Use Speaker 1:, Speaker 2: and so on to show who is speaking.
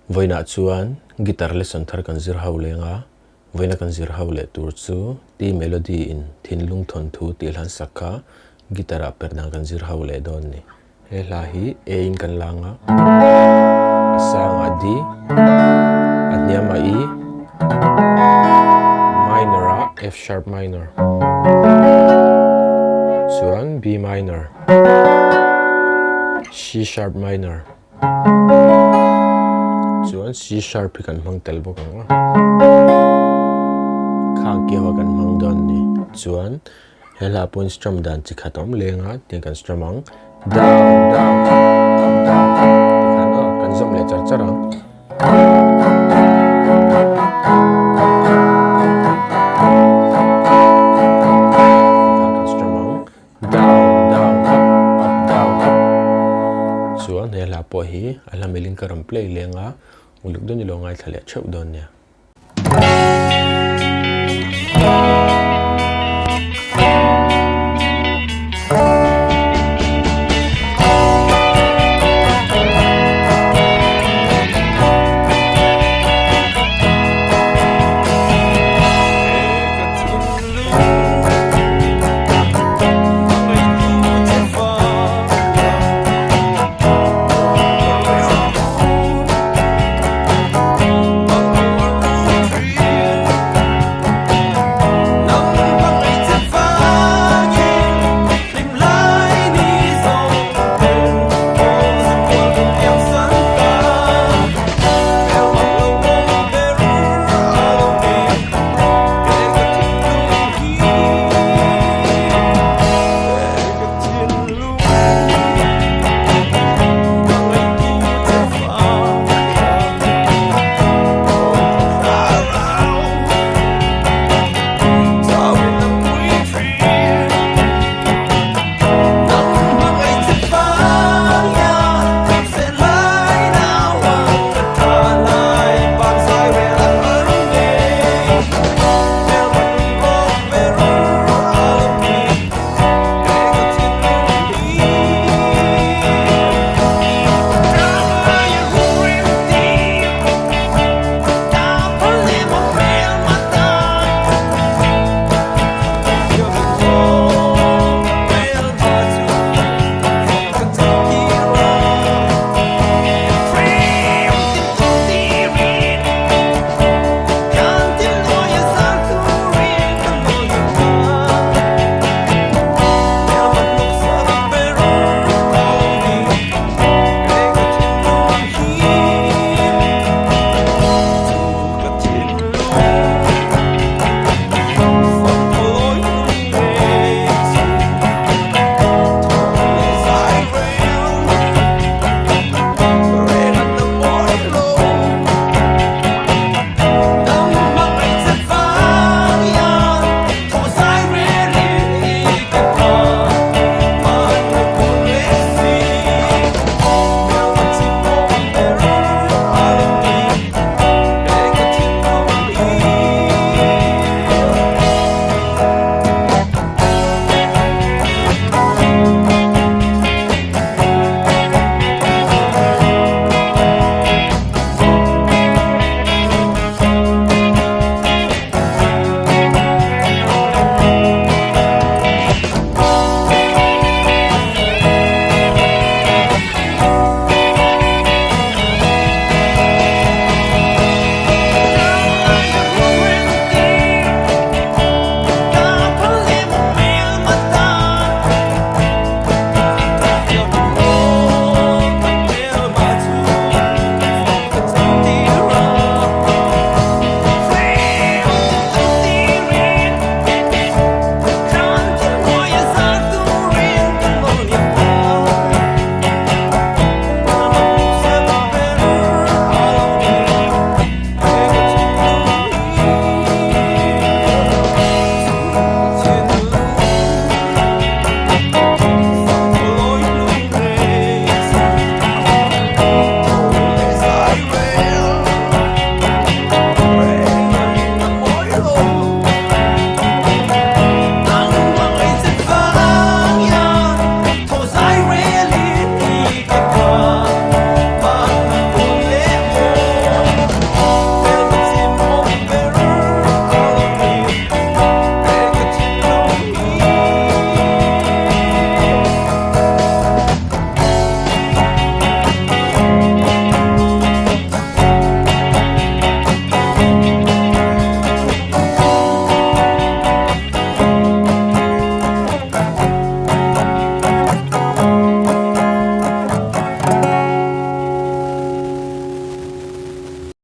Speaker 1: Vawiinah chuan guitar lesson thar kan zir ho leng a, vawiina kan zir ho leh tur chu T melody in thinlung thawnthu tih hlan sak kha guitar ah per dan kan zir ho leh dawn ni. He hla hi A in kan lang a, a sangah D, a hniamah E, minor ah F sharp minor, chuan B minor, C sharp minor. Chuan C sharp hi kan hmang tel bawk ang a. Khang kiau a kan hmang dawn ni. Chuan he hla pawhin strum dan chi khat a awm leng a, tiang kan strum ang. Down, down, up, up, down, up tikhan aw kan zawm leh char char ang. Tikhan kan strum ang. Down, down, up, up, down, up. Chuan he hla pawh hi a hla milin ka rawn play leng a, uluk dawn ilo ngaithla leh theuh dawn nia.